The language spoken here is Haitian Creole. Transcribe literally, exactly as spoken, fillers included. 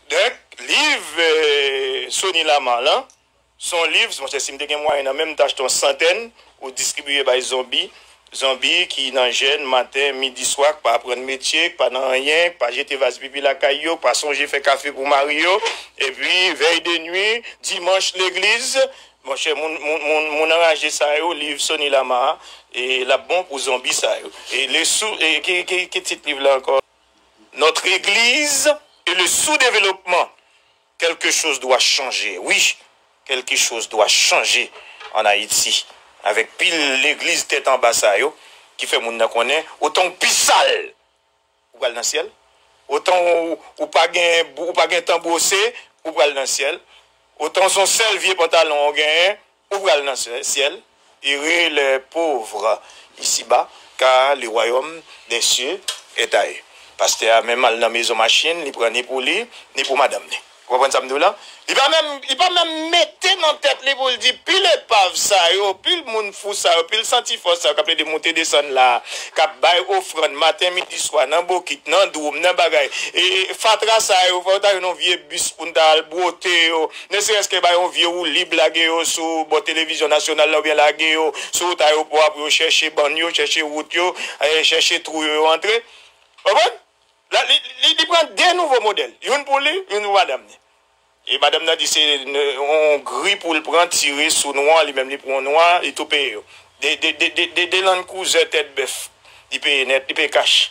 Donk, liv eh, Sony Lamar lan, se yon liv, monchè, si m te gen mwayen nan menm, m ta achte yon santèn pou distribiye bay zonbi. Zonbi ki nan jèn, maten, midi, swa, k pa aprann metye, k pa nan anyen, k pa jete vaz pipi lakay yo, k pa sonje fè kafe pou mari yo. Epi, vèy de nwi, dimanch, legliz. Monchè, moun, moun, moun, moun anraje sa yo, liv Sony Lamar, e l ap bon pou zonbi sa yo. E le sou, e ki, ki, ki tit liv la ankò? Notre Église et le sous-développement. Quelque chose doit changer. Oui, quelque chose doit changer en Haïti. Avèk pil legliz tèt anba sa yo, ki fè moun nan konnen, otan w pi sal, ou pral nan syèl. Otan w, ou pa gen, ou pa gen tan bwose, ou pral nan syèl. Otan w se yon sèl vye pantalon w genyen, ou pral nan syèl. Heureux les pauvres ici-bas, car le royaume des cieux est à eux. Pastè a menm al nan mezon machin, li pran ni pou li, ni pou madanm li. Ou konprann sa m di w la? Li pa menm, li pa menm mete nan tèt li pou l di pil epav sa yo, pil moun fou sa yo, pil santifòs sa yo k ap plede monte desann la, k ap bay ofrann maten, midi, swa, nan bokit, nan dwoum, nan bagay. E fatra sa yo, fò yo ta jwenn yon vye bis pou n ta al bwote yo. Ne serait-ce que bay yon vye woulib lage yo sou bò televizyon nasyonal la oubyen lage yo sou wout ayewopò a pou yo chèche bann yo, chèche wout yo, eh, chèche twou yo, yo antre. Konprann? La, li, li, li pran de nouvo modèl. Youn pou li, youn pou madanm li. E madanm nan di se n- yon gri pou l pran, tire sou nwa, li menm li pran yon nwa, li tou peye yo. De, de, de, de, de, de Land Cruiser tèt bèf. Li peye nèt, li peye kach.